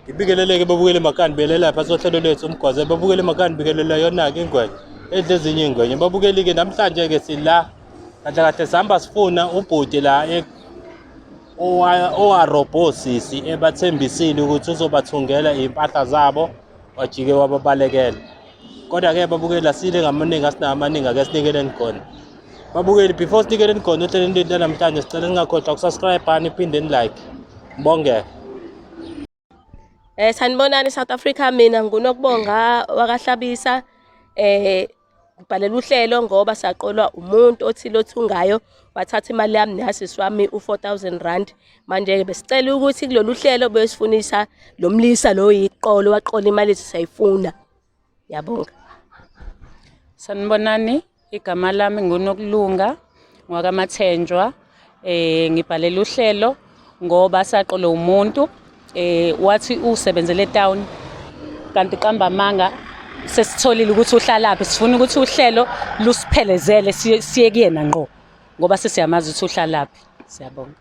Ngibingeleleke babukele emakhaya nibiyele lapha sohlelo lwethu umgwaze babukele emakhaya nibikelela yona-ke ingwenya edla ezinye iy'ngwenya babukeli-ke namhlanje-ke sila kahle kahle sihamba sifuna ubhuti la owarobha osisi ebathembisile ukuthi uzobathungela iy'mpahla zabo wajike wababalekela kodwa-ke babukeli asile ngamaningi asinawo amaningi ake sinikeleni khona babukeli before sinikeleni khona ohlelweni lethu lanamhlanje sicela ningakhohlwa ukusubscribe niphinde nilike ngibonge. Sanibonani South Africa, mina nguNokubonga wakaHlabisa. Ngibhalela uhlelo ngoba saqolwa umuntu othile othungayo wathatha imali yami nesisi wami u-4000 rand. Manje-ke besicela ukuthi kulolu hlelo besifunisa lo mlisa lo yiqolo waqola imali ethu sayifuna. Ngiyabonga. Sanibonani, igama lami nguNokulunga ngwakaMathenjwa. Ngibhalela uhlelo ngoba saqolwa umuntu wathi usebenzele town kanti qamba amanga sesitholile ukuthi uhlalaphi. Sifuna ukuthi uhlelo lusiphelezele siye kuyena ngqo ngoba sesiyamazi ukuthi uhlalaphi. Siyabonga.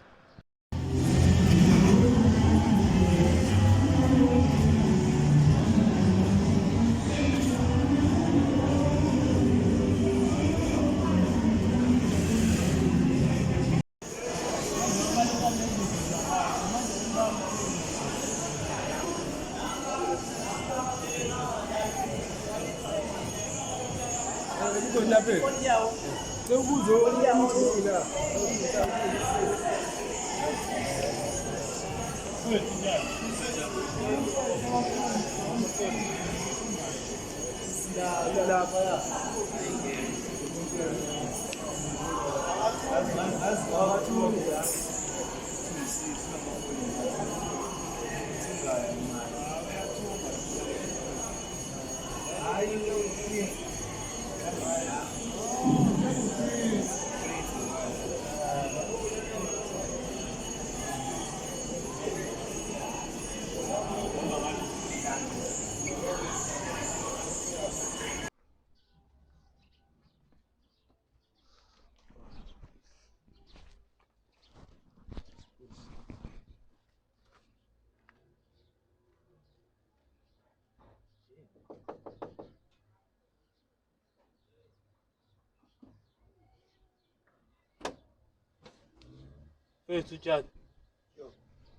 Mfethu tshani.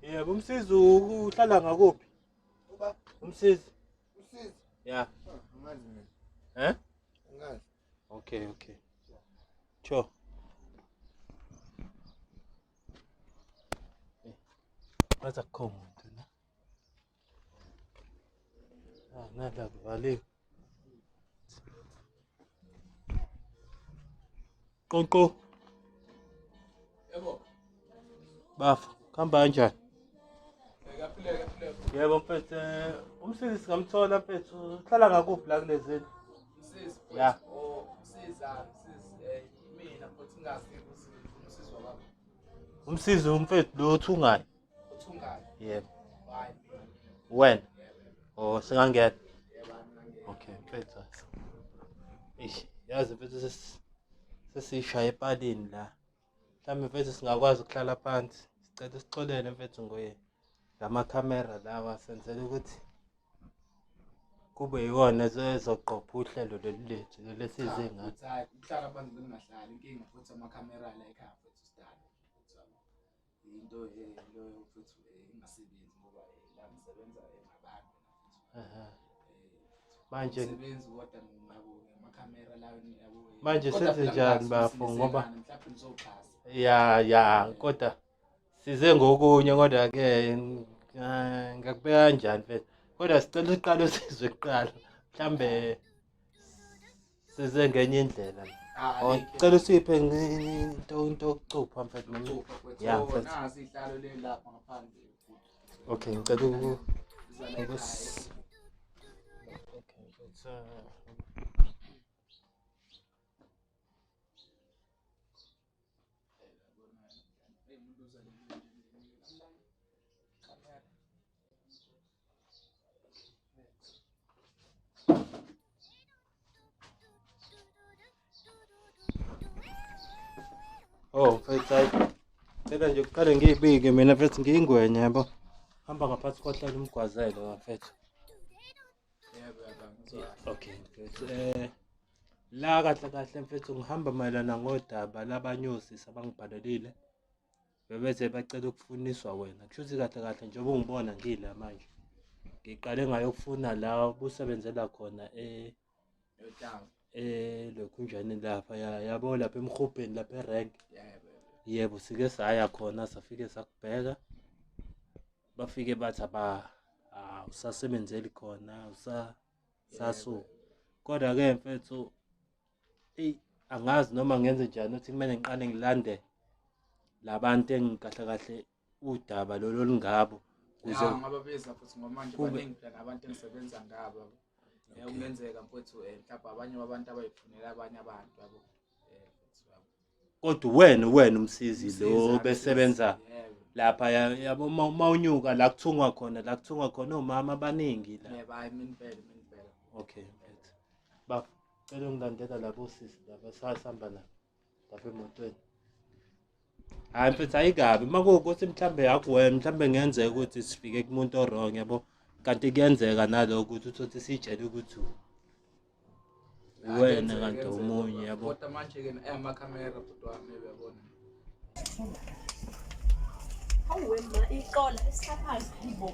Yebo, umsizi uhlala ngakuphi? Uba Umsizi. umsizi. Ya. Angazi mina. Eh? Angazi. Okay, okay. Cho. Baza kukho muntu na. Ah, nada kuvaliwe. Qonqo. Yebo. Bafo, kuhamba kanjani? Kuyaphileka, kuyaphileka. Yebo mfethu, umsizi singamthola mfethu, uhlala ngakuphi la kulezi ndlu? Umsizi. Ya. Oh, umsizi, umsizi. Mina futhi ngazi ukuthi umsizi wakho. Umsizi umfethu lo othungayo. Othungayo. Yebo. Hayi mina. Wena. Oh, singangena. Yebo, ngingangena. Okay, mfethu. Eish, yazi mfethu sesishaye epalini la. Mhlawumbe mfethu singakwazi ukuhlala phansi. Sicela usixolele mfethu ngoye ngamakhamera lawa senzela ukuthi kube yiwona ezoqopha uhlelo lolu lethu lolu esize ngalo. Cha, hayi, ukuhlala phansi bengingahlali inkinga futhi amakhamera la ekhaya futhi sidala. Into loyo futhi ingasebenzi ngoba la ngisebenza ngabantu. Manje Sebenzi kodwa ngabo amakhamera la yabo. Manje Kodwa senze phela njani ngingazi bafo, ukuthi ngoba- ngani, mhlawumbe nizoxhasa. ya ya kodwa size ngokunye kodwa ke ngakubeka kanjani mfethu kodwa sicela uqale usizwe kuqala mhlambe size ngenye indlela. Ah, Oh, like, cela usiphe into yokucupha mfethu noma Ucupha kwethu. Ya, Oh, mfethu. nasi ihlalo le lapha ngaphandle. Okay, ngicela Iza la ekhaya. Okay, mfethu. Oh, mfethu hayi. Cela nje kuqale ngiyibike mina mfethu ngiyingwenya yabo. Hamba ngaphansi kohlelo umgwazelo bafethu. Yebo, yebo, ngizwa kahle. Okay, mfethu. La kahle kahle mfethu ngihamba mayelana ngodaba labanye osisi abangibhalelile. Bebeze bacela ukufuniswa wena. Kusho ukuthi kahle kahle njengoba ungibona ngila manje. Ngiqale ngayokufuna la obusebenzela khona E-town. Lokhunjani lapha yabo lapha emhubheni lapha erank. Yebo, yebo. Yebo, sike saya khona safike sakubheka. Bafike bathi aba awusasebenzeli khona sasu. Kodwa ke mfethu eyi angazi noma ngenze njani ukuthi kumele ngiqale ngilande labantu engikahle kahle udaba lolu olungabo kuze Ya, ngababiza futhi ngoba manje baningi phela nabantu engisebenza ngabo yabo. Kungenzeka mfowethu mhlawumbe abanye babantu abayifunela abanye abantu yabo. Mfethu yabo. Kodwa wena umsizi Umsizi, lo hayi, besebenza umsizi, yebo. lapha yabo mawunyuka la kuthungwa khona, la kuthungwa khona omama abaningi la. Yebo, hayi mina impela, mina impela. Okay, mfethu. Baba, cela ungilandela labo sisi laba sasihamba nabo lapha emotweni. Hayi mfethu ayikabi, uma kuwukuthi mhlambe akuwena, mhlambe kungenzeka ukuthi sifike kumuntu o-wrong yabo. Kanti kuyenzeka nalokho ukuthi uthole sitshele ukuthi Hayi, uwena kuyenzeka, kanti kuyenzeka, omunye baba. yabo. Kodwa manje-ke amakhamera bhuti wami uyabona. Hawu wena iqola esixhaphazi ibo.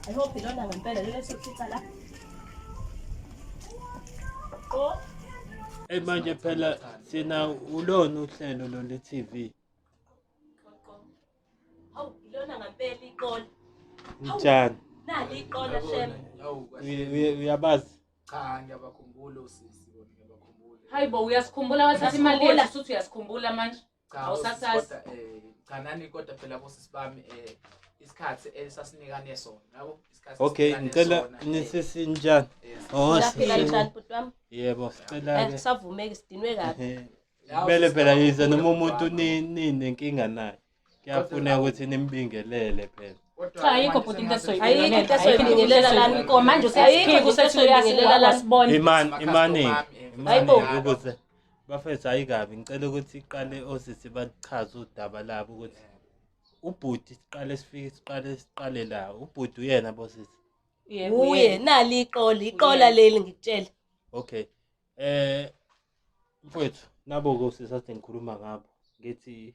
I hope ilona ngempela lelo sokufica la. Oh, Eyi manje phela thina ulona uhlelo lolu TV. Hawu ilona ngempela iqola. Njani? Nali iqola shem. Yawu, kahle. Uyabazi? Cha, ngiyabakhumbula osisi bona, ngiyabakhumbula. Hayi bo, uyasikhumbula wathatha imali Uyasikhumbula. yethu usuthi uyasikhumbula manje. Cha, Awusasazi. osisi kodwa, cha nani kodwa phela bosisi bami isikhathi esasinikane sona yabo, isikhathi Okay, esasinikane ngicela sona, nisisi njani? Oh, Uyaphila sisi. njani bhuti wami? Yebo, sicela ke. Kusavumeki sidinwe kabi. Yawu, Kumele sisi, phela yize ngiyabakhumbula noma umuntu bhuti wami. ninenkinga naye. Kuyafuneka ukuthi nimbingelele phela. Kodwa Cha, ayikho manje bhuti into sengaze- Ayikho into esoyibingelela esoyibingelela lana. lana. Manje Ayikho usesiphika into usethi esoyibingelela lana. uyasibona. Imani, Ama-customer imaningi. ami, Hayibo. Imaningi ukuze bafethu ayikabi. Ngicela ukuthi iqale osisi bachaze udaba labo ukuthi ubhuti siqale sifike siqale siqale la. Ubhuti uyena bosisi. Yebo, Uye yebo. nali iqola, iqola leli ngikutshela. Okay. Mfowethu, nabo ke osisi ade ngikhuluma ngabo. Ngithi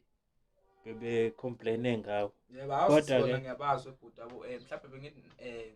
bebe complain ngawo. Yebo, hawu Kodwa sisi bona ke- ngiyabazwa ebhuti yabo, mhlawumbe bengithi,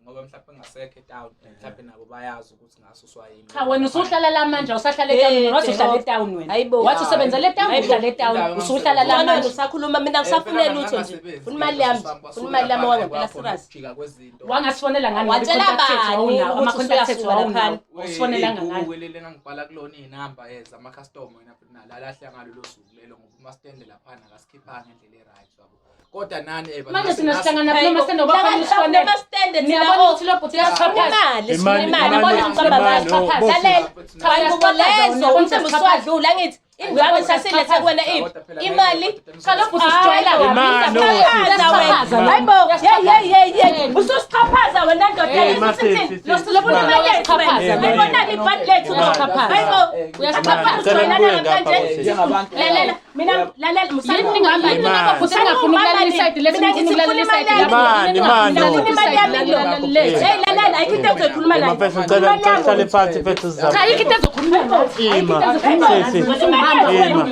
ngoba mhlawumbe ngingasekho etown, mhlawumbe nabo bayazi ukuthi ngasuswa yini. Cha wena usuhlala la manje awusahlala etown Eh, wathi uhlala Jehova. etown wena. Hayibo. Wathi usebenzela etown Hayibo. uhlala etown Indawo usuhlala la Ngcono manje. usakhuluma mina ngisafune Phela lutho nje. ngangasebenzi, Funa imali yami, sisi wami, funa imali yami basuka wangempela laphana, serious. ukujika kwezinto. Wangasifonela ngani? Watshela Ama-contact ethu bani wawunawo, ukuthi ama-contact ethu usuyasuka wawunawo. laphana? Awusifonelanga ngani? Ibhuku leli engangibhala kulona iy'namba zama-customer wena futhi nalo alahle ngalolo suku lelo ngoba umastende laphana akasikhiphanga ngendlela e-right yabo. Kodwa nani Manje thina sihlangana phi noma sitende ngoba kufanele usifonele. Noma-stand Niyabona ukuthi lo bhuti uyasixhaphaza. imali, sifuna Imali, imali, imali, yabona ngiqamba imali, ngayo. oh, bosisi. Lalela, Cha, cha, uyasixhaphaza, ingubo lezo uyabona umthembu ukuthi usuwadlula angithi indwangu esasilethe kuwena iphi? Imali Cha lo bhuti usijwayela kabi. Imali, Uyasixhaphaza Uyasixhaphaza wena. lo. Hayibo, hey hey hey hey. Ususixhaphaza wena ndoda. Hey, Usuthini? masisi, Lo sisi, sifuna imali yethu wena. Uyasixhaphaza lo. Hayibo nali ibhadi lethu lo. Uyasixhaphaza. Hayibo. Uyasixhaphaza. Ngicela nibuye ngapha bosisi. Njengabantu Lalela, mina lalela Yini ningahamba Imali. yini bhuti ningafuni ukulalela isayidi lethu Mina nifuna ngithi ukulalela funa isayidi imali lakho. Imali, imali, Funa imali yami lo. Lethu. Hey lalela, ayikho into engizoyikhuluma nayo. Mafethu ngicela ngicela uhlale phansi mfethu sizama. Cha ayikho into ezokhuluma nathi. Ima. Ayikho into Sisi. ezokhuluma nathi. Ima.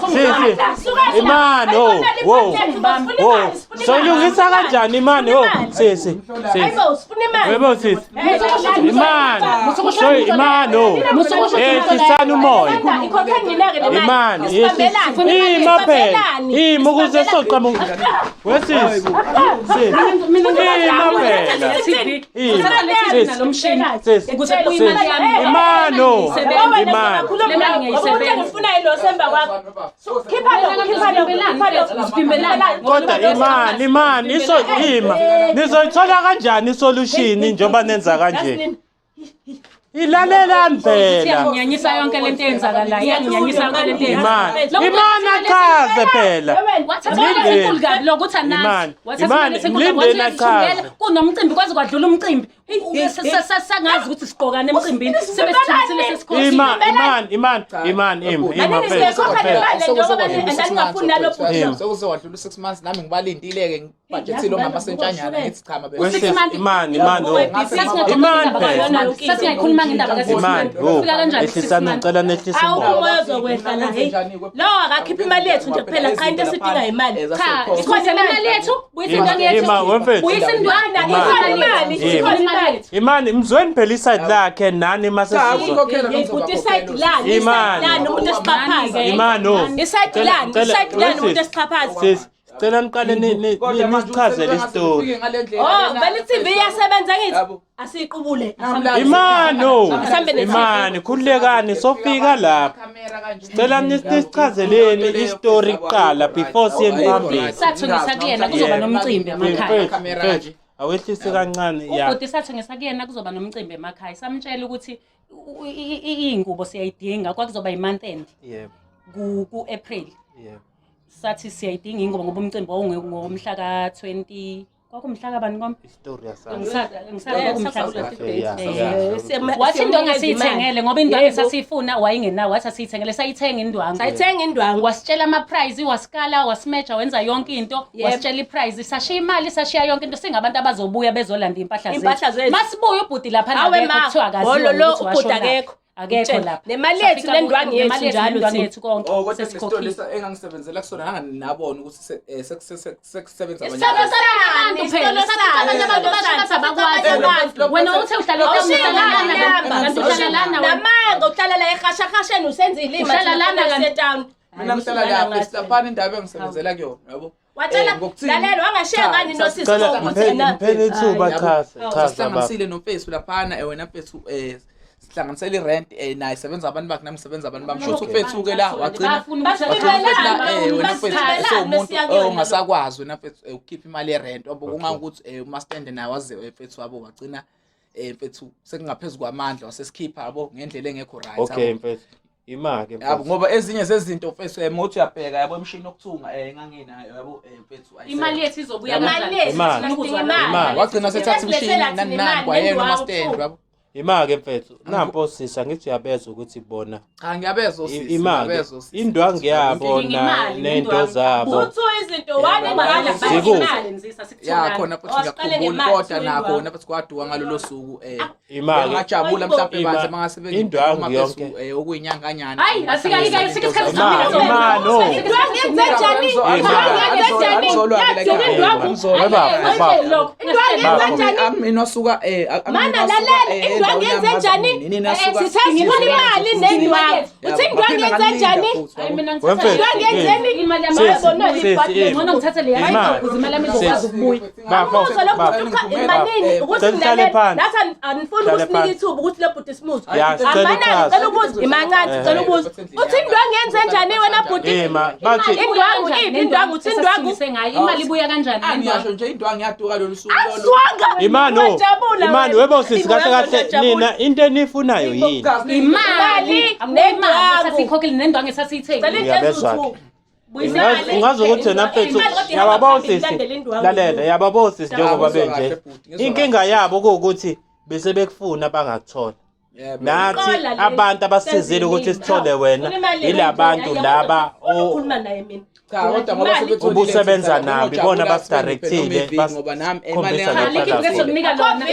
Sisi. Imani, oh, wo. Wo. Soyilungisa kanjani imani oh? Sisi. Sisi. Hayibo, sifuna imali. Yebo sisi. Imani. So imani oh. Musukusho Sisana umoya. Ikhokhe mina-ke le Imani, mali. Sibambelane. Ima phela. Ima ukuze soqhamuka. Wesisi. Sisi. Mina Ima phela. TV. Ima. Nalo mshini. Sisi. Ukuze kubuye imali yami. Imani oh. Imani. Le mali ngiyayisebenza. Ngifuna ilo semba kwakho. Khipha lo, khipha lo, khipha lo. Uzivimbelani? Kodwa imani, imani, iso ima. Nizoyithola kanjani isolution njengoba nenza kanje? Ilalelani phela. Iyanginyanyisa yonke lento eyenzakalayo. Iyanginyanyisa yonke lento Imani. eyenzakalayo. Imani achaze phela. Wathatha imali enkulu kabi lokho uthi anazi. Imani. Wathatha imali Imani, enkulu kabi, mlindeni wathi uyazithungela. achaze. Kunomcimbi kwaze kwadlula umcimbi. Sangazi ukuthi sigqokane emcimbini sebesithathisile sesikhokhile. Ima iman iman iman im ima Sekuze wadlula u-6 months nami ngibalindile-ke ngibhajethile ongamasentshanyana ngithi cha mabe Iman iman oh Iman phela Sasingayikhuluma ngendaba ka-six Iman months. oh Ufika kanjani ku-six ehlisani months? ngicela nehlise Awukho umoya. umoya ozokwehla la hey. Lo akakhipha imali yethu nje kuphela cha into esidinga imali. Cha, Ikhona ikhona imali yethu, buyisa indwangu yethu. Ima wemfethu. Buyisa indwangu, Ikhona imali, ikhona imali. Imani mzweni phela iside lakhe nani mase Cha, sizwa. ukukhokhela Bhuti iside lani, iside Imali. lani umuntu esixhaphaza. Imani oh. Iside lani, iside lani umuntu esixhaphaza. Sis, sicela niqale nisichazele isitori. Oh, vele i-TV iyasebenza ngithi. Yabo. Asiyiqubule. Imani oh. Asambe ne-TV. Imani khululekani sofika lapha. Sicela nisichazeleni isitori kuqala before siye phambili. Sathungisa kuyena kuzoba nomcimbi emakhaya. Mfethu, awehlise kancane ya. Ubhuti sathengisa kuyena kuzoba nomcimbi emakhaya. Samtshela ukuthi iy'ngubo siyayidinga kwakuzoba i-month end Yebo, ku-April. yebo. Sathi siyayidinga ingubo ngoba umcimbi wawungomhla ka-20 kwakumhla kabani kwami? Isitori yasami. Angisazi kwakumhla Yeah, yeah. Wathi indwangu asiyithengele ngoba indwangu esasiyifuna wayengenawo wathi asiyithengele sayithenga indwangu. Sayithenga indwangu. Wasitshela ama-price, wasikala, wasimeja, wenza yonke into, Yebo. wasitshela i-price, sashiya imali, sashiya yonke into, singabantu abazobuya bezolanda iy'mpahla Iy'mpahla zethu. Masibuye ubhuti lapha Awe akekho ma, kuthiwa akaziwa holo lo ukuthi ubhuti washona phi. akekho. Akekho Ngitshela, lapha. nemali yethu Safika nendwangu yethu nemali njalo nendwangu thina. yethu konke Oh, kodwa isitori sesikhokhile. engangisebenzela kusona nganginabona ukuthi sekusebenza abanye Isitolo abantu. sani, abantu phela, Isitolo sathi abanye abantu basho bathi abakwazi. Abantu. Wena uthe uhlala Awushiye uhlala lana, namba. kanti uhlala lana wena. Namanga uhlala la ehashahasheni usenza ilima Uhlala lana kanti- town. Mina ngihlala lapha silaphana indawo engisebenzela kuyona yabo. Watshela Ngokuthini? lalela wangashiya Cha, ngani nosisi Cela ukuthi mpheni ithuba Yabo. chaza chaza baba. Sihlanganisile nomfethu laphana wena mfethu sihlanganisela irent naye sebenza abantu bakhe nami ngisebenza abantu bami. Shuthi umfethu ke la wagcina Bafuna ukuthi- wagcina umfethu la wena mfethu Basibelane, sewumuntu siya kuyona ongasakwazi wena mfethu ukukhipha imali yerent yabo kungangokuthi umastand naye waze mfethu wabo wagcina mfethu sekungaphezu kwamandla wasesikhipha yabo ngendlela engekho right Okay yabo. mfethu. Ima-ke Yabo mfethu. ngoba ezinye zezinto mfethu mawuthi uyabheka yabo imishini yokuthunga enganginayo yabo mfethu ayisekho. Imali yethu izobuya Imali kanjani? yethu, Imali. sidinga imali. Imali. Wagcina sethatha imishini Silethela thina nani nani imali, kwayena nendwangu umastand futhi. yabo. Ima-ke mfethu. Nampo sisa ngithi uyabezwa ukuthi bona Cha ngiyabezwa osisi. ima-ke ngiyabezwa osisi. indwangu yabo Sidinga imali, nento nendwangu. zabo. Kuthiwa izinto wani imali Ziku. imali. Ya khona futhi Oh, siqale ngiyakhumbula ngemali, kodwa kuthiwa nakho indwangu. wena futhi kwaduka ngalolo suku Ima-ke ngajabula mhlawumbe Ima- bandla mangase indwangu yonke. okuyinyanganyana. Hayi, asike isikhathi Ima- ima, no. Indwangu yenze njani? Indwangu yenze njani? Yaduka indwangu. Baba, Indwangu yenze njani? Amina wasuka Mana lalela indwangu yenze njani? Sithe sifuna imali nendwangu. Uthi indwangu yenze njani? Hayi mina Wemfethu. Indwangu yenzeni? Imali yami Sisi, Bayabona sisi, ibhadi ngcono ngithathe le Imali. yakho ukuze imali yami izokwazi Sisi. ukubuya. Bafo, Umuzwa lo bafo. bhuti imalini ukuthi Cela uhlale lalela phansi. nathi anifuni Hlale ukusinika phansi. ithuba ukuthi lo bhuti simuzwe. Ya, sicela Amanani uchaze. cela ukubuza imancane cela ukubuza. Uthi indwangu yenze njani wena bhuti? Ima, bathi Indwangu iphi indwangu uthi indwangu Esasithengise ngayo imali ibuya kanjani Angiyasho nje indwangu yaduka lolu suku lolo. Aswanga Imani oh. Wajabula Imani wena. webo sisi kahle kahle Wajabula. nina into enifunayo yini? Imali nendwangu. esasiyikhokhile nendwangu esasiyithengile. Cela into Uyabezwa ke. eziwu-two. Ungazi ukuthi wena mfethu Imali kodwa ihamba yababo phambili, sisi ilandele indwangu. lalela yababo sisi njengoba Ngizwa kahle, benje bhuti, ngizwa inkinga yabo kuwukuthi bese bekufuna bangakuthola Yebo. nathi Qola le. abantu abasizile ukuthi sithole wena Funa imali yilabantu yethu. laba Ufuna ukukhuluma naye mina. Cha kodwa ngoba Imali. sebetholile Ubusebenza ukuthi nabo, ngiyajabula ibona sebengiphe abasidirectile, noma iviki ngoba nami imali basikhombisa Cha, lapha alikho lapho. esokunika lona.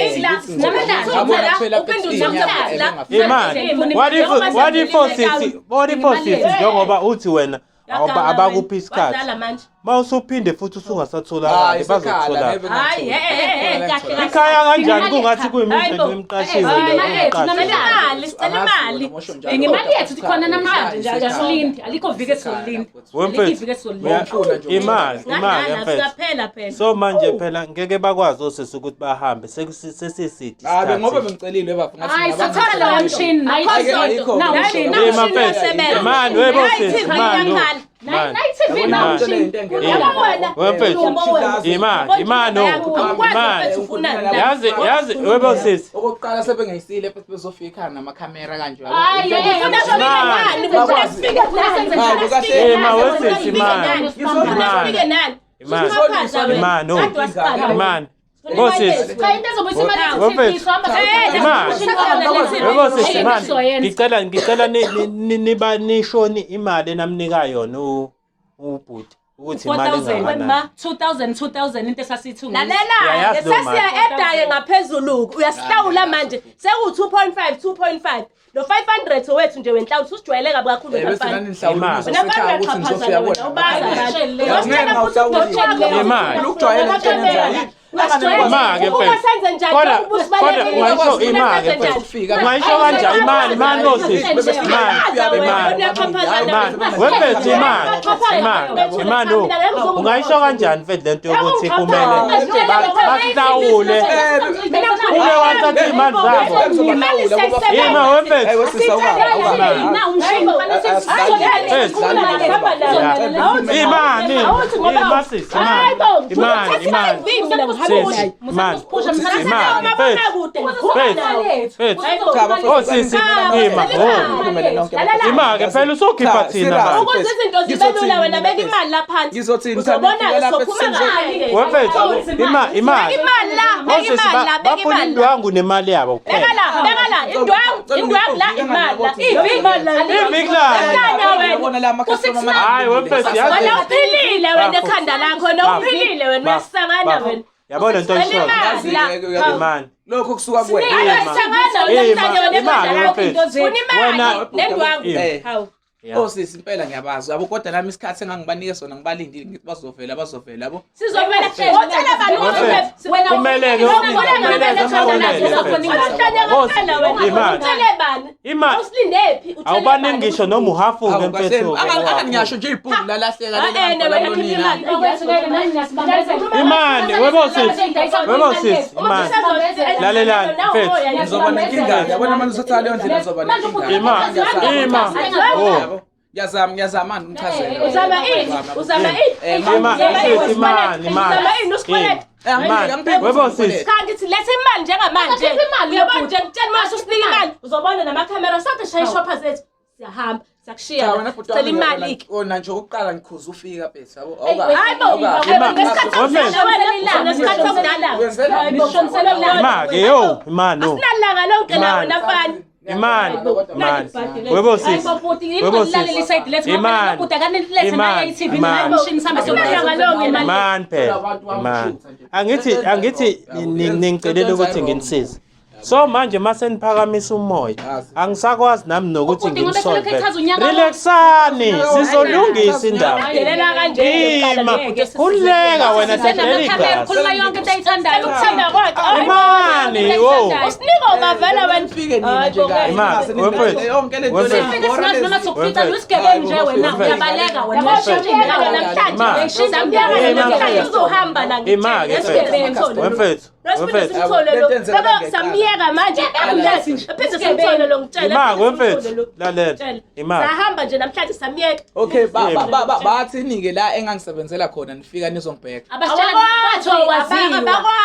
Namhlanje Ngabona kuphela uphinde futhi inyanga uzokuhlala. ebengafiki. Imali what if what if sisi what if sisi njengoba uthi wena Yaganga abakuphi wena. isikhathi Wadlala manje. mawusuphinde futhi usungasatholakali Hayi sekhala bazokuthola ngeke Hayi, kahle kahle. ikhaya kanjani kungathi Hayi kuyimindlu bo. emqashiwe Hayi, le imali yethu, emqashiwe Imali, sicela imali. Ngemali yethu khona namhlanje nje asilindi alikho viki esizolinda. Wemfethu, Alikho iviki esizolinda. imali imali Ngadlala mfethu siyaphela phela. so manje phela ngeke bakwazi osisi ukuthi bahambe sesisidi Hayi ngoba bengicelile baba ngathi Hayi ngabanga- sathatha lowa mshini nayi Ayikho, ayikho. nawu mshini Ima nawu mshini mfethu uyasebenza. imali webo Hayi, sisi TV imali iyakhala. imali Nayi TV nawu mshini. Yabo wena. Wemfethu. Yabo wena. Imali, imali, no. Awukwazi Imali. mfethu ufunani la. Yazi yazi webo sisi Okokuqala sebengayisile futhi bezofika ekhaya namakhamera kanje. Hayi, Ufuna sifike nani? Ufuna sifike nani? Hayi, kahle. Ima wesisi imali Ufuna sifike nani? Imali. Usuxhaphaza wena. Imali, no. Kade wasiqala wena. imali Bosisi. Cha into ezobuyisa imali Wemfethu. ye-TV sohamba Imali. Yebo sisi imali. mani ngicela niba nishoni imali enamnika yona ubhuti ukuthi imali 4000 engakanani. 2000 2000 into esasiyithungisa. Lalela Uyayazi leyo mali. sesiya edaye ngaphezulu uyasihlawula manje seku 2.5 2.5 lo 500 owethu nje wenhlawulo usijwayele kabi kakhulu Eh, bese wena nani nihlawula Imali. nizosekhaya ukuthi nizofika wena ubaza Ngeke ngawuhlawuli. Imali. Ukujwayela into enenzayo. Ima-ke Ukuba mfethu. senze njani Kodwa Ukuba kodwa sibalekile, ungayisho ukuba ima-ke senze njani? mfethu. Ungayisho kanjani imali imali bosisi. Imali imali. Imali. Wemfethu imali. Imali. Imali. Ungayisho kanjani mfethu lento yokuthi kumele bakuhlawule ube wathatha iy'mali zabo. Ima wemfethu. Eh, wesisi, Imali. Ima sisi imali. Imali imali. Sisi imali. Imali. Mfethu. Mfethu. Oh sisi ima. Oh. Ima-ke phela usukhipha thina manje. Ukuze izinto zibe lula wena beka imali la phansi. Ngizothini, Uzobona lapha sophuma ngale. Wemfethu ima imali. Beka imali la, beka Osisi imali la, beka bafuna imali la. indwangu nemali yabo Beka kuphela. la, beka la, indwangu, indwangu la, imali la. Iviki Iviki la. Uhlanya wena. Yabona la ama-customer Hayi, wemfethu, yazi- Wena uphilile wena ekhanda lakho, wena Bafo, uphilile wena bafo, uyasangana bafo. wena. Yabona lento oyishoyo. Imali la. Imali. Lokho kusuka kuwena. Uyasangana wena Ima, uhlanya wena ekhanda imali, lakho. wemfethu. Funa imali Wena- nendwangu. Ima. Hawu. Yeah. Oh sisi impela ngiyabazi yabo kodwa nami isikhathi engangibanike sona ngibalindile ngithi bazovela bazovela yabo. Sizovela wotshela bani ukuthi Wena Kumele-ke kumele-ke uhlanya kuphela wena. Imali. Utshele bani? Imali. Usilinde phi? Utshele Awubaningi bani? ngisho noma uhafuke mfethu. Angani ngiyasho nje ibhuku lalahleka Ah, ene wena khipha imali. Imali, webo sisi. Webo sisi, imali. Lalelani, mfethu. Ngizoba nenkinga yabona manje usathatha leyo ndlela ngizoba nenkinga. Ima. Ima. Oh. Yabo. Ngiyazama ngiyazama manje ngichazele. Uzama ini? Uzama ini? Eh, Ima, Uzama ini? sisi, imali, imali. Uzama ini usikwelete? Imali. Webo sisi. Cha ngithi letha imali njengamanje. Akhiphe imali, Uyabona ubhuti. nje ngitshela mase usinika imali uzobona namakhamera sonke sishaya ishopha zethu. Siyahamba, siyakushiya. Cha wena bhuti Sicela wami imali ke. Wona nje okokuqala ngikhuza ufika bese yabo. Hayi bo, Ima. ngesikhathi sokudlala wena, ngesikhathi sokudlala. Wenzela Ima-ke yo, imali no. Asinalanga lonke la Imali. wena mfana. Imali. Imali. Webo sisi. Webo sisi. Imali. Imali. Imali. Imani phela. Imali. Angithi ningicelele ukuthi nginisize. So manje mase niphakamisa umoya angisakwazi nami nokuthi Ubhuti ngoba selokhu nginisolve. echaza unyaka Relaxani, sizolungisa indaba. Delela kanje. Ima, khululeka wena dedela igazi. Khuluma yonke into ayithandayo. Ukuthanda kwakhe. Imali, wo. Usinika ubavela wena. Nifike nina nje kahle. Imali, wemfethu. Yonke le nto Wemfethu. Sifike singazi noma sokufica uyisigebengu nje wena uyabaleka wena. Uyashiyeka namhlanje. Imali. Samyeka namhlanje uzohamba la Ima-ke mfethu. Wemfethu. Lesiphinde Wemfethu. simthole lo. Baba samyeka manje. Phinde simthole lo ngitshela. Ima-ke wemfethu. Lalela. Imali. Sahamba nje namhlanje samyeka. Okay ba ba ba bathini ke la engangisebenzela khona nifika nizongibheka. Abasitshela bathi awaziwa.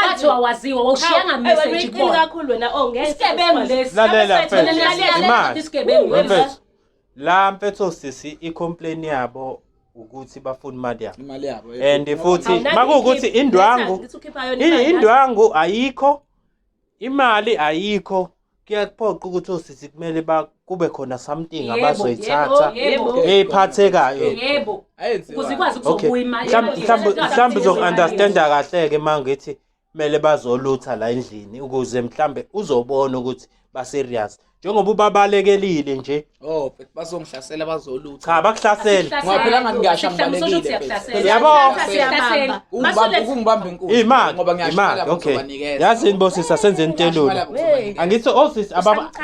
Bathi awaziwa wawushiya nga-message Uyiqili kubona. kakhulu wena oh ngeke. Isigebengu lesi. Lalela mfethu. Imali. Isigebengu lesi. Wemfethu. La mfethu sisi i-complain yabo ukuthi bafuna imali yabo. Imali yabo. And futhi Awunaki makuwukuthi ikhipha. indwangu Ngithi ukhipha yona imali. indwangu ayikho imali ayikho kuyaphoqa ukuthi osisi kumele kube khona something Yebo, abazoyithatha yebo, eyiphathekayo. Yebo. Ayenziwa. Ukuze ikwazi Okay. ukuzobuya imali. Mhlawumbe uzoku-understanda kahle-ke uma ngithi kumele bazolutha la endlini ukuze mhlambe uzobona ukuthi ba-serious njengoba ubabalekelile nje. Oh, but bazongihlasela bazolutha. Cha bakuhlasele. Ngoba phela ngathi ngiyasha ngibalekile. Yabo. Siyabamba. Ukungibamba inkunzi Imali, ngoba ngiyasha imali, lapho okay. ngizobanikeza. Yazini bosisi asenze into elula. Ngizobanikeza. Angithi osisi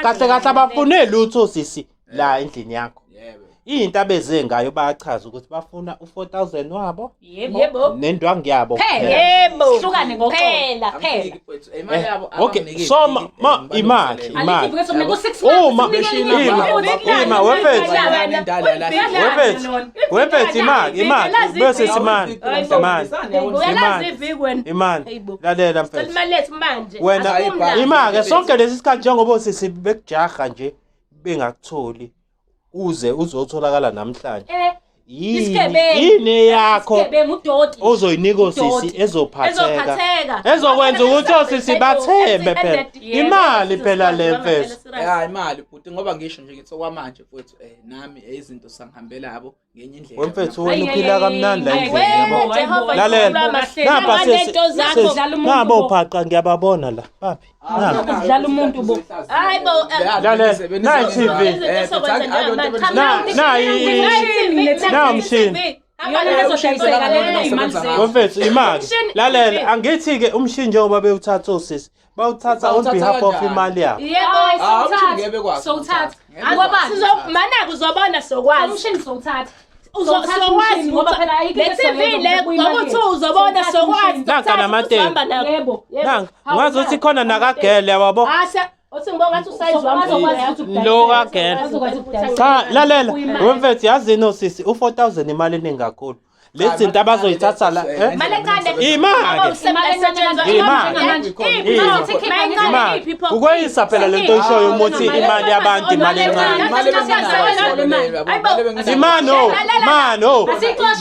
kahle kahle abafune lutho osisi la endlini yakho. Yebo. Into abeze ngayo bayachaza ukuthi bafuna u4000 wabo Yebo. Yebo. nendwangu yabo. Phela. kuphela. Yebo. Sihlukane ngoxolo. Phela. Phela. Imali yabo Okay, abanginiki. so imali, imali. Alithi ukuthi ku 6 Uma ima ima wemfethu wemfethu wemfethu imali imali bese imali imali Uyalazi iviki wena. imali Hayibo. lalela Cela mfethu imali lethu manje. wena Asiphumi la. ima-ke sonke lesi sikhathi njengoba osisi bekujaha nje bengakutholi uze uzotholakala namhlanje Eh. Yini Isigebengu. yini eyakho Isigebengu udoti. ozoyinika osisi Udoti. ezophatheka Ezophatheka. ezokwenza ukuthi osisi bathembe phela imali phela le mfethu. Ya imali bhuti ngoba ngisho nje ngithi okwamanje mfowethu nami izinto sangihambela yabo ngenye indlela. Wemfethu Ayi, wena uphila ayi, kamnandi la ayi, endlini ayi, yabo. Hayi bo, Lalela. kahle. Napa sesi Nalento zakho. sesi- Dlala umuntu nabo bo. phaqa ngiyababona la. Baphi? Nabo. Kudlala umuntu bo. Hayi bo, Lalela, nayi TV. Na umshini. Iyona ezoshayiseka lena imali zethu. Wemfethu imali. Umshini- Lalela angithi ke umshini njengoba bewuthatha osisi bawuthatha on Bawuthatha behalf of kanjani? imali yabo. Yebo. Ah, umshini ngeke bekwazi Sowuthatha. ukuthatha. Ngeke Ngoba Mana uzobona sokwazi. umshini sowuthatha. Uzo- Sowuthatha Sokwazi umshini ngoba ukuthi- phela ayikho le into TV esoyenza le ukubuya imali ngokuthi yethu. uzobona Sowuthatha sokwazi. umshini. Nanka namateki. Uhamba nakho. Yebo. Nanka ngazi ukuthi khona nakagele yabo. Ah, uthi ngibonga ngathi usayizi wami. Azokwazi ukuthi ukudayisela. Lo kagele. Azokwazi ukudayisela. Cha lalela Kuyimali. wemfethu yazini osisi u4000 imali eningi kakhulu. Lezi zinto abazoyithatha la eh? Imali encane. Imali. Imali. Ukweyisa phela lento oyishoyo umuthi imali yabantu imali encane. Imano, mano.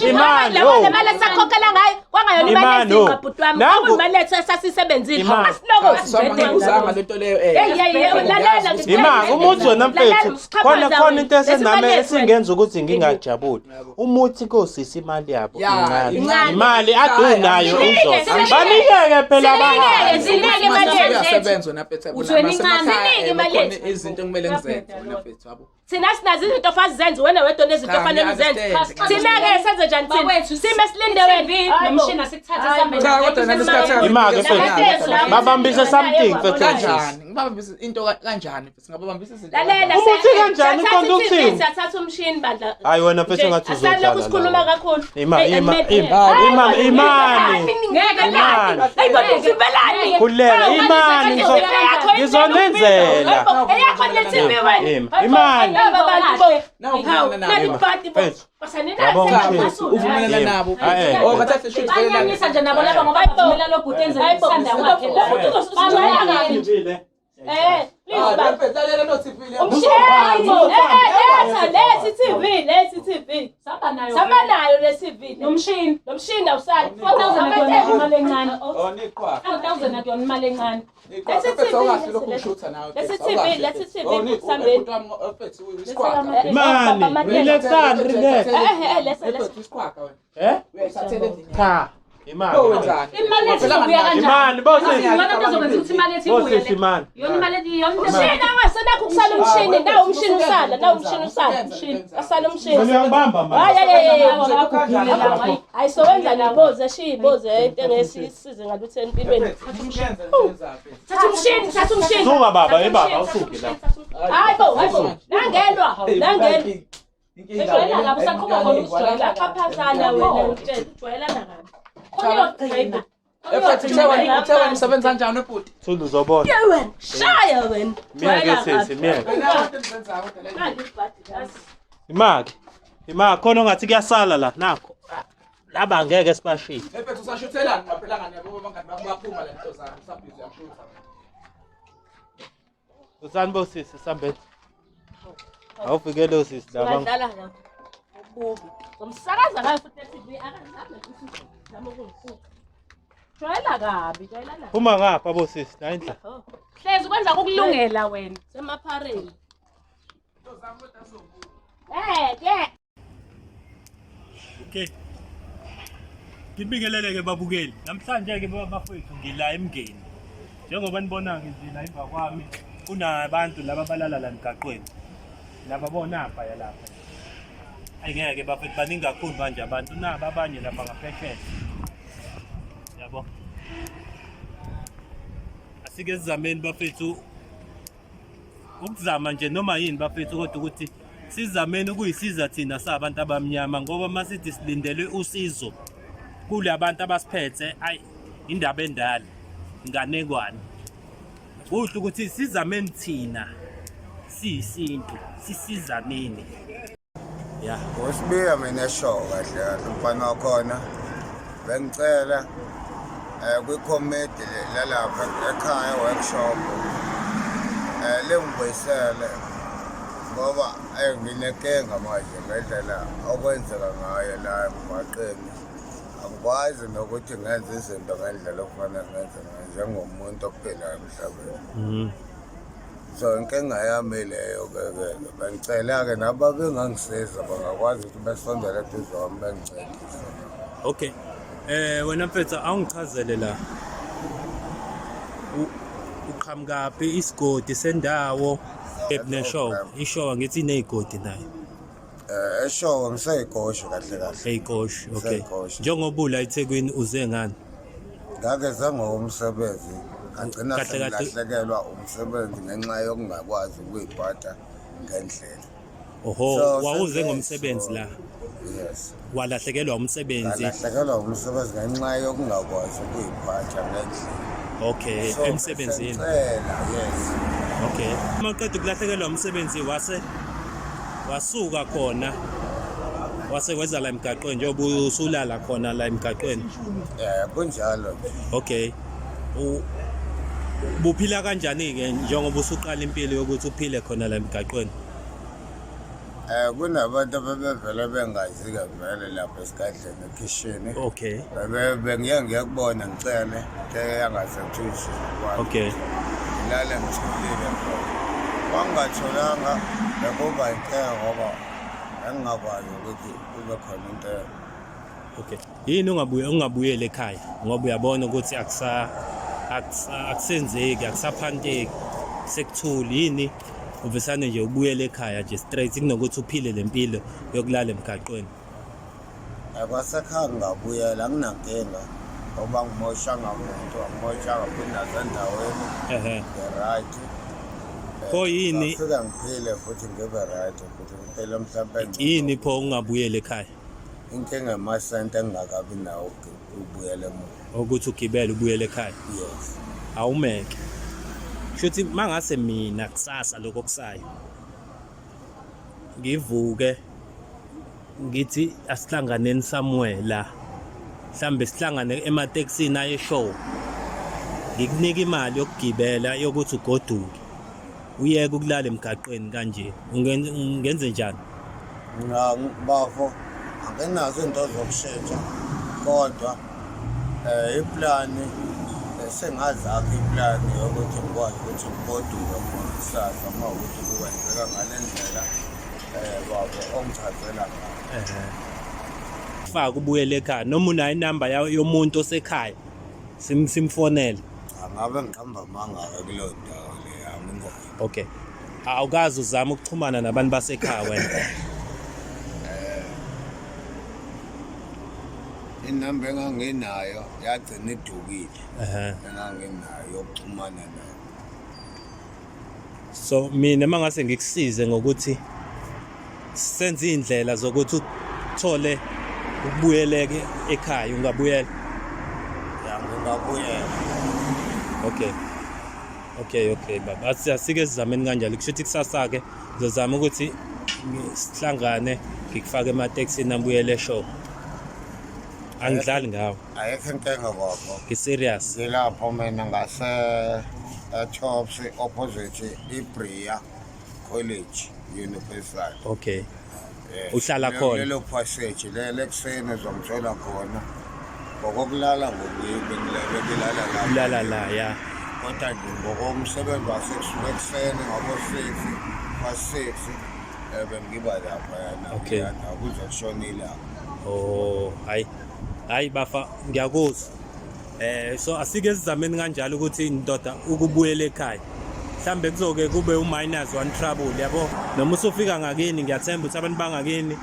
Imali, oh. Le mali esakhokhela ngayo kwangayona imali Imali, oh. ezinqa bhuti wami. Nangu- Kwakuyimali ethu esasisebenzile. Imali. Asiloko Ngikuzama lento leyo Hey, hey, hey, lalela ngikutshela. Imali umuthi wena mfethu khona khona into esenami esingenza ukuthi ngingajabuli. Umuthi kosisi imali yabo Ya, incane. incane. Imali ade unayo Sinike, uzoza. sinike. Banikeke phela Sinike, abantu. sinike imali yethu. Uyasebenza wena mfethu Uthi wena incane. Sinike imali yethu. izinto ekumele ngizenze wena mfethu yabo. Thina sinazo izinto ofana zenze wena wedwa nezinto Cha, ofanele uzenze. ngiya-understand. Thina-ke senze njani thina? Bakwethu, Sime silinde wena. TV Hayi bo. nomshini asikuthathe sihambe Cha, nayo. kodwa nalesi sikhathi Imali, mfethu. Babambise something mfethu. Kanjani? Ngibabambise into kanjani mfethu? Ngababambisa izinto. Lalela Umuthi kanjani? siyathatha Uqonde i-TV, ukuthini? siyathatha umshini bandla. Hayi wena mfethu Nje, engathi asalokhu uzodlala. sikhuluma la. kakhulu. Ima Hey, ima and ima Hayi, ima bo, imani. Ngeke Imali. Hayi bo, nivimbelani. Khululeka, Hawu, imani, manje eyakho ngizonenzela. Hayi bo, eyakho le TV wena. Ima, Hayi bo, imani. laba bantu bo. Nawu Hawu, uvumelana nani nabo. ibhadi bo. Mfethu. Basaninazi Yabo, umshini. sengaphasula. Uvumelana Ima. nabo. Ah, eh. Oh, kathathe shoot vele. Banyanyisa nje nabo laba ngoba bavumela lo bhuti enze Hayi bo, ukuthanda kwakhe. lo muntu uzosijwayela kabi. Eh, please baba. Mfethu lalela no TV le. Umshini. Eh, letha lethi TV, lethi TV. Saba nayo. Saba nayo le TV. Nomshini. Lo mshini awusali. 4000 akuyona imali encane. Oh, niqwa. 4000 akuyona imali encane. Niqwa. Mfethu awukahle lokhu ngishutha nawe. Lesi TV, lesi TV kusambeni. Mfethu isiqwaga. Imani, relaxani, relax. Eh, eh, lesa, lesa. Mfethu isiqwaga wena. Eh? Uyayithathela endlini. Cha. Imali. Lo wenzani? Imali yethu izobuya kanjani? Imali, bosisi. Iyona into ezokwenza ukuthi imali yethu ibuye Bosisi le. imali. Iyona imali yethu iyona into Umshini angasenakho ukusala umshini, nawu umshini usala, nawu umshini usala. Asala umshini. Uyangibamba Hayi manje. hayi hayi. Hayi sowenza niboze shiya iboze into engesisize ngalutho empilweni. Thatha umshini, thatha umshini. Suka baba, Thatha eh baba, umshini, awusuke thatha la. umshini, thatha umshini. Hayi bo, hayi bo. Nangelwa, nangelwa. Ejwayela kabi, usaqhuba khona ukuzijwayela kabi. Xhaphazana wena ngitshela, ujwayelana kabi. Khona uyogcina. Mfethu uthe wena usebenza kanjani ubhuti? Thula uzobona. Ye wena, shaya wena. Miyeke sisi, miyeke. Wena into engizenzayo kodwa la. Nali ibhadi la. Imaki. Imaki khona ongathi kuyasala la nakho. Laba ngeke sibashiye. Mfethu usashuthelani ngaphelanga nabo abangani bakho baphuma la nto zami usabhizi uyashutha. Usani bosisi sambeni. Awufikele osisi laba. Ungadlala la. Ububi. Ngomsakaza ngayo futhi le TV akazame ukuthi zama ukungifuka. Jwayela kabi, jwayelana. Phuma ngapha bosisi, la indlela. Oh, Hlezi kwenza kukulungela wena. semaphareni. Eh, ke. Okay. Ngibingelele ke babukeli. Namhlanje ke bafowethu ngila emngeni. Njengoba nibona ke nje la emva kwami kunabantu laba abalala la emgaqweni. Laba bona apha ya lapha. Ayingeke bafethu baningi kakhulu manje abantu naba abanye lapha ngaphesheya. Yabo. Asike sizameni bafethu ukuzama nje noma yini bafethu kodwa ukuthi sizameni ukuyisiza thina sabantu abamnyama ngoba masithi silindele usizo kulabantu abasiphethe ayi indaba endala inganekwane kuhle ukuthi sizameni thina siyisintu sisizameni ya Ngosibiya mina eshow kahle kahle umfana wakhona bengicela kwikhomidi lalapha ekhaya workshop lingibuyisele Ngoba eyi nginenkinga manje ngendlela okwenzeka ngayo la emgwaqeni. Angikwazi nokuthi ngenze izinto ngendlela okufanele ngenze ngayo njengomuntu ophilayo emhlabeni. So inkinga yami leyo-ke ke bengicela-ke nabo bengangisiza bangakwazi ukuthi besondele eduze kwami bengincedise. Okay. Wena mfethu awungichazele la. Uqhamukaphi isigodi sendawo ebuneshow. Ishow ngithi inezigodi nayo. Eshow ngiseyikosho kahle kahle. Eyikosho, okay. Ngiseyikosho. Njengoba ula eThekwini uze ngani? Ngake zangokomsebenzi ngagcina Kahle kahle- sengilahlekelwa umsebenzi ngenxa yokungakwazi ukuyiphatha ngendlela. Oho, So, wawuze senze- ngomsebenzi la. Yes. Walahlekelwa umsebenzi. Ngalahlekelwa umsebenzi ngenxa yokungakwazi ukuyiphatha ngendlela. Okay, So, emsebenzini. besengicela, yes. Okay. Uma uqeda ukulahlekelwa umsebenzi wase wasuka khona wase weza la emgaqweni njengoba usulala khona la emgaqweni. Kunjalo nje. Okay. Buphila kanjani ke njengoba usuqala impilo yokuthi uphile khona la emgaqweni? Kunabantu abebevele bengazi-ke vele lapha esigadleni ekhishini. Okay. Bebe bengiye ngiyakubona ngicele ke yangasethusi. Okay. Ngilale ngithulile khona. Wangingatholanga bekuba inkinga ngoba bengingakwazi ukuthi kube khona into. Okay. Yini ungabuye ungabuyeli ekhaya ngoba uyabona ukuthi akusa akusenzeki akusaphanteki sekuthuli yini uvesane nje ubuyele ekhaya nje straight kunokuthi uphile lempilo yokulala emgaqweni. Kwasekhaya ngingabuyela anginankinga ngoba angimoshanga muntu, angimoshanga futhi nasendaweni ngi-right. Pho yini Ngifika ngiphile futhi ngibe right futhi ngiphile mhlawumbe yini pho ungabuyeli ekhaya? Inkinga amasenti engingakabi nawo ukubuyela emuva. Ukuthi ugibele ubuyele ekhaya. Yes. Awumeke. Shuthi mangase mina kusasa lokho kusayo ngivuke ngithi asihlanganeni somewhere la mhlambe sihlangane ematekisini aye show ngikunika imali yokugibela yokuthi ugoduke uyeke ukulala emgaqweni kanje ungenze njani? Mina bafo anginazo into zokushintsha kodwa iplani sengazakha iplani yokuthi ngikwazi ukuthi ngigoduke khona kusasa uma ukuthi kukwenzeka ngale ndlela babo ongichazela ngayo. Faka ubuyele ekhaya noma unayo inamba yomuntu osekhaya simfonele. Cha ngabe ngiqamba amanga-ke kuleyo ndawo leyo anginayo. Okay. Awukazi uzama ukuxhumana nabantu basekhaya wena? Inamba enganginayo yagcina idukile. Enganginayo yokuxhumana nayo. So mina mangase ngikusize ngokuthi senze indlela zokuthi uthole ukubuyeleke ekhaya ungabuyela? Ya ngingabuyela. Okay. Okay, okay baba. Asike sizameni kanjalo. Kusho ukuthi kusasa ke ngizozama ukuthi sihlangane ngikufake ematekisini abuyele eshow. Angidlali ngawo. Ayikho inkinga baba. Ngi-serious. Ngilapho mina ngase eTops opposite iBria College Universal. Okay. Uhlala khona. Lelo passage lele ekuseni uzongithola khona. Ngokokulala ngilala la. Ulala la ya. Kodwa nje ngokomsebenzi wasekusuka ekuseni ngabo 6 past 6 bengiba lapha yana. Okay. Kuze kushone ilanga. Oh, hayi. Hayi bafa ngiyakuzwa. So asike sizameni kanjalo ukuthi indoda ukubuyela ekhaya. Mhlambe kuzoke kube u-minus 1 trouble yabo. Noma usufika ngakini ngiyathemba ukuthi abantu bangakini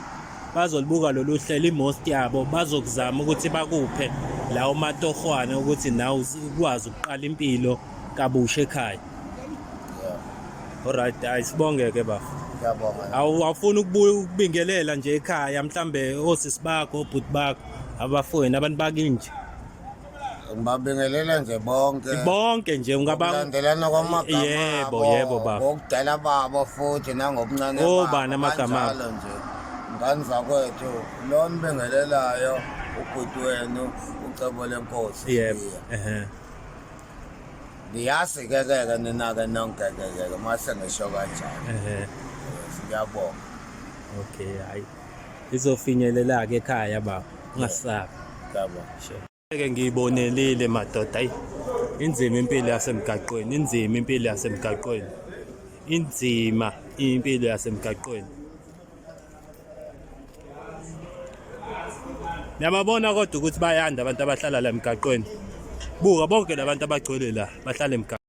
bazolibuka lolu hlelo imost yabo bazokuzama ukuthi bakuphe lawo matohwane ukuthi nawe ukwazi ukuqala impilo kabusha ekhaya. Alright, hayi sibonge ke bafa. Ngiyabonga. Awufuni ukubuya ukubingelela nje ekhaya mhlambe osisi bakho obhuti bakho abafowenu abantu bakini nje. Ngibabingelela nje bonke. Bonke nje ungaba Ukulandelana kwamagama. Yebo, yebo baba. Ngokudala babo futhi nangobuncane babo. Obani amagama abo? Kanjalo nje. Ngane zakwethu lo nibingelelayo ubhuti wenu uCebo lenkosi. Yebo. Ngiyazi ke ke nina ke nonke ke ke mase ngisho kanjalo. Ngiyabonga. Okay, hayi. Izofinyelela-ke ekhaya baba. Ungasabi. Ngiyabonga. Sure. Ke ngiyibonelile madoda ayi. Inzima impilo yasemgaqweni, inzima impilo yasemgaqweni. Inzima impilo yasemgaqweni. Niyababona kodwa ukuthi bayanda abantu abahlala la emgaqweni. Buka bonke labantu abagcwele la bahlala emgaqweni.